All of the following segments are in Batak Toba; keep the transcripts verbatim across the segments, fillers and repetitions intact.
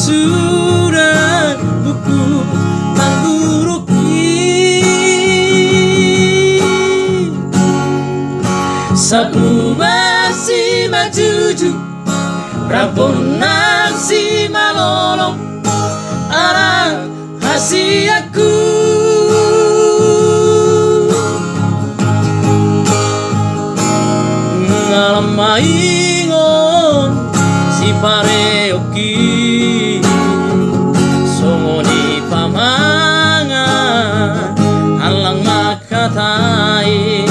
Suda buku pangguruk i. Sabuba simajuju, rabonna simalolo, ala hasianku. Ala ma ingot sipareonki, songon i pamangan, ala ma hatai,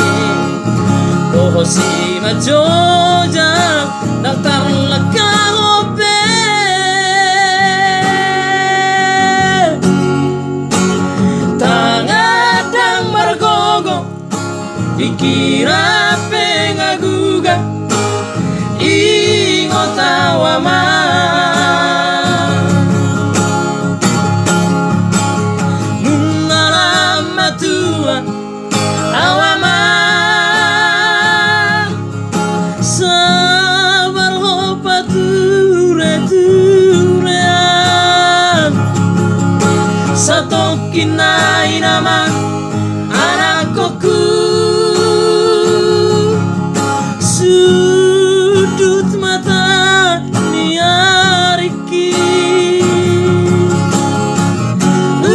dohot simanjojak, ndang tarlangka ho pe. Tangan ndang margogo, pingkiran pe nga guga, ingot au ama. Nunga lam matua au ama, sabar ho patureturean. Satongkin nai nama anakkonku, sundut mata ni ari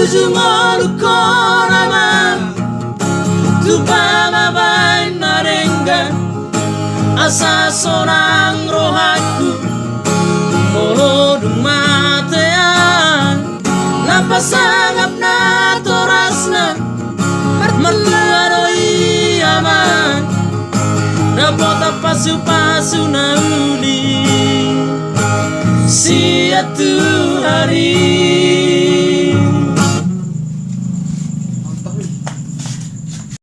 Ujung ngolungkon ama, tupa ma baen na denggan, asa sonang rohangku molo dung matean. Na pasangap natorasna martua do i ama, dapotan pasupasu na uli sian Tuhan i.